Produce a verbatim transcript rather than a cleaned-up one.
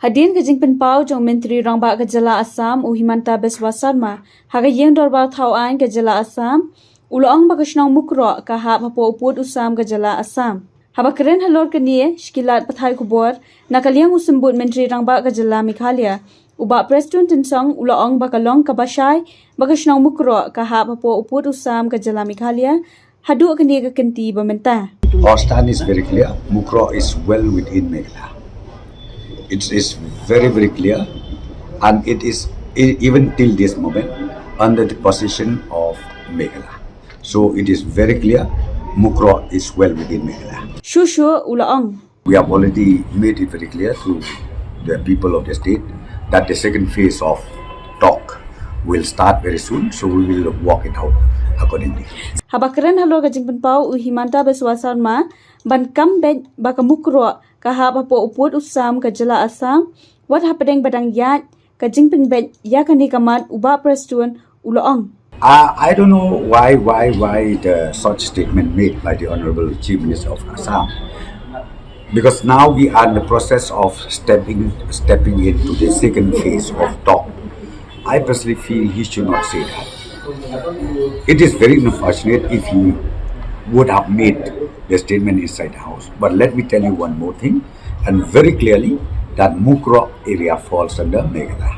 Hadien ka jingpynpaw jong u Myntri Rangbah ka jylla Assam u Himanta Biswa Sarma ha ka ïing dorbar thaw aiñ ka jylla Assam, u la ong ba ka shnong Mukroh ka hap hapoh u pud u sam ka jylla Assam. Haba kren halor kane sha ki lad pathai khubor na ka liang u Symbud Myntri Rangbah ka jylla Meghalaya, u Bah Prestone Tynsong, u la ong ba ka long kaba shai ba ka shnong Mukroh ka hap hapoh u pud u sam ka jylla Meghalaya haduh kane ka kynti ba mynta. Our stand is very clear. Mukroh is well within Meghalaya. It is very, very clear, and it is e- even till this moment under the possession of Meghalaya. So it is very clear. Mukroh is well within Meghalaya. Shuh shuh u la ong. We have already made it very clear to the people of the state that the second phase of talk will start very soon, so we will work it out accordingly. Haba kren halor ka jingpynpaw u Himanta Biswa Sarma ban kam beit ba ka Mukroh ka hap hapoh u pud u sam ka jylla Assam, wat hapdeng ba dang ïaid ka jingpynbeit ïa kane ka mat, u Bah Prestone u la ong. Uh, I don't know why, why, why the such statement made by the Honorable Chief Minister of Assam, because now we are in the process of stepping stepping into the second phase of talk. I personally feel he should not say that. It is very unfortunate if he would have made the statement inside the house. But let me tell you one more thing, and very clearly, that Mukroh area falls under Meghalaya.